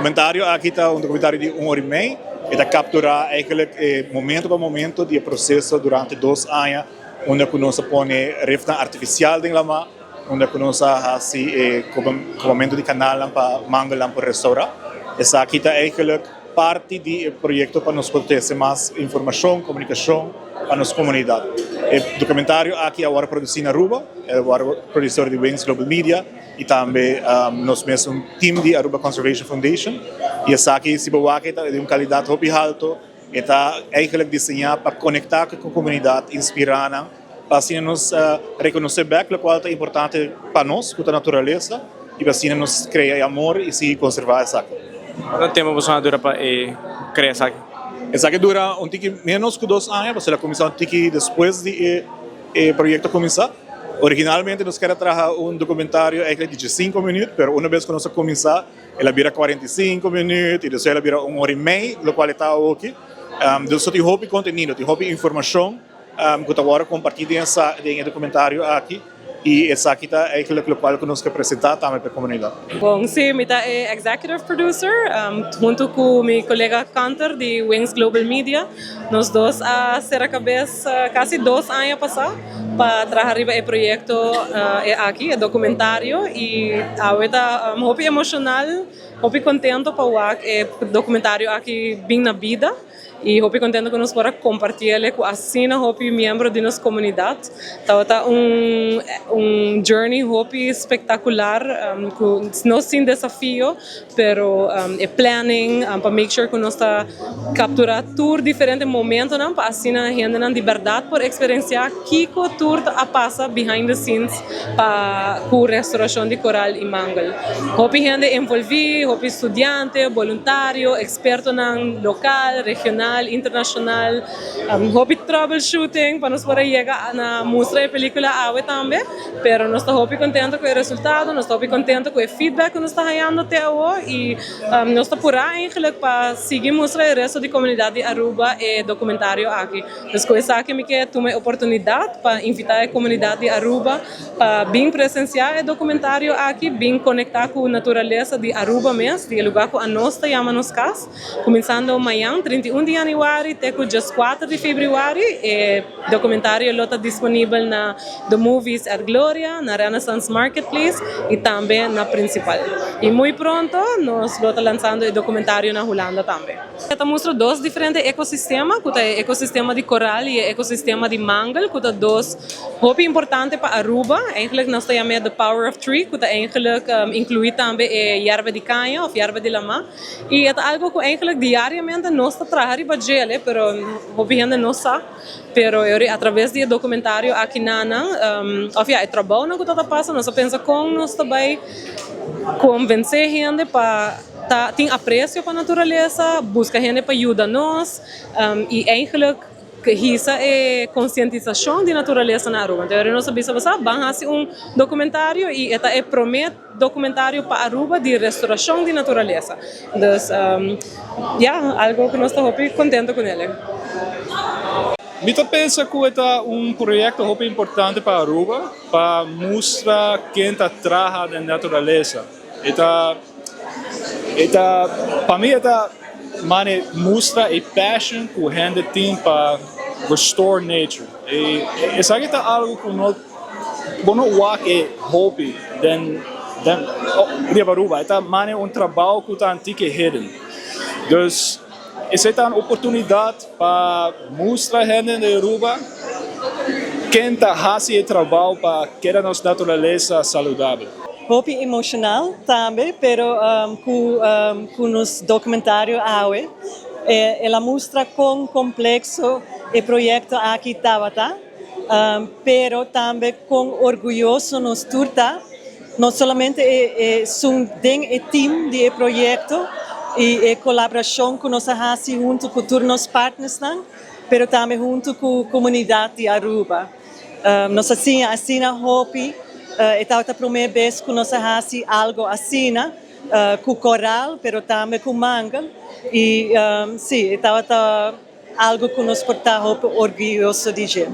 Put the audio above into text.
Documentario aki ta un documentario di un ora y mei. E ta captura eigenlijk momento pa momento di e proceso durante 2 aña, unda cu nos a pone rifnan artificial den lama, unda cu nos a haci e momento di canal pa mangelnan pa restaura. Esaki ta eigenlijk parti di e proyecto pa nos por trece mas informacion, comunicacion pa nos comunidad. E documentario aki a wordo produci na Aruba, a wordo produci di Wings Global Media y tambe nos mes team di Aruba Conservation Foundation. Y esaki, si bo wak, ta di un calidad hopi halto, ta eigenlijk diseña pa conecta cu e comunidad, inspira nan, pa asina nos reconoce back loke ta importante pa nos, cu e naturalesa, y pa asina nos crea amor y sigui conserva esaki. Cuanto tempo bo a dura pa crea esaki? Esaki a dura un tiki menos cu 2 aña, pasobra el a cuminsa un tiki despues di e proyecto cuminsa. Originalmente nos kier a traha un documentario eigenlijk di 5 minuut, pero un biaha cu nos a cuminsa, el a bira 45 minuut y despues el a bira un ora y mei, loke ta aki. Dus tin hopi contenido, tin hopi informacion cu ta awor comparti den e documentario aki. Y esaki ta eigenlijk loke cu nos kier presenta tambe pa e comunidad. Bon, si, mi ta executive producer, hunto cu mi colega Cantor di Wings Global Media. Nos dos a cera cabes casi 2 aña pasa pa traha riba e proyecto aki, e documentario, y awor ta hopi emocional, hopi contento pa e documentario aki bin na bida. Y hopi contento cu nos por a comparti cu asina hopi miembro di nos comunidad. Tabata un journey hopi espectacular, cu no sin desafio, pero e planning pa make sure cu nos ta captura tur diferente momentonan pa asina hendenan di berdad por experiencia kico tur a pasa behind the scenes pa cu restauracion di coral y mangel. Hopi hende envolvi, hopi studiante, voluntario, expertonan local, regional, internacional, hopi troubleshooting pa nos por yega na mustra e pelicula awe tambe, pero nos ta hopi contento cu e resultado, nos ta hopi contento cu e feedback cu nos ta hayando te awo y nos ta pura eigenlijk pa sigui mustra e resto di comunidad di Aruba e documentario aki. Dus cu esaki mi kier tuma e oportunidad pa invita e comunidad di Aruba pa bin presencia e documentario aki, bin conecta cu naturalesa di Aruba mes, di lugar cu nos ta yama nos cas, cuminsando mañan, 31 di januari, te cu 4 di februari, e documentario lo ta disponibel na The Movies at Gloria, na Renaissance Marketplace y tambe na Principal. Y muy pronto nos lo ta lanzando e documentario na Hulanda tambe. Ta mustra dos diferente ecosistema, cu ta e ecosistema di coral y e ecosistema di mangel, cu ta dos hopi importante pa Aruba. Eigenlijk nos ta yama The Power of Three, cu ta eigenlijk inclui tambe e yerba di caña of yerba di lama. Y ta algo cu eigenlijk diariamente nos ta traha riba dje, pero hopi hende no sa. Pero atraves di e documentario aki nan, of ja, e trabou cu ta pasa, nos a pensa con nos tambe convence hende pa ta, tin aprecio pa naturalesa, busca hende pa yuda nos y eigenlijk hisa e concientisacion di naturalesa na Aruba. Anto, nos a bisa, ban haci un documentario y e ta e prome documentario pa Aruba di restauracion di naturalesa. Dus, ja, algo cu nos ta contento cu ne. Mi ta pensa cu ta un proyecto hopi importante pa Aruba, pa mustra ken ta traha den naturalesa. E ta, pa mi, ta mane mustra e passion cu hende tin pa restore nature. Y esaki ta algo cu no bo no wak e hopi den oh, riba Aruba. Ta mane un trabou cu ta un tiki hidden. Dus esaki ta un oportunidad pa mustra hende di Aruba ken ta haci e trabou pa keda nos naturalesa saludabel. Hopi emocional tambe, pero cu nos documentario awe, el a mustra con complexo e proyecto aki tabata, pero tambe con orguyoso nos tur ta, no solamente e den e team di e proyecto y e colaboracion cu nos a haci hunto cu tur nos partners, pero tambe hunto cu e comunidad di Aruba. Nos asina hopi, e ta e prome biaha cu nos a haci algo asina, cu coral, pero tambe cu mangel. Y si, tabata algo cu nos por ta hopi orguyoso di dje.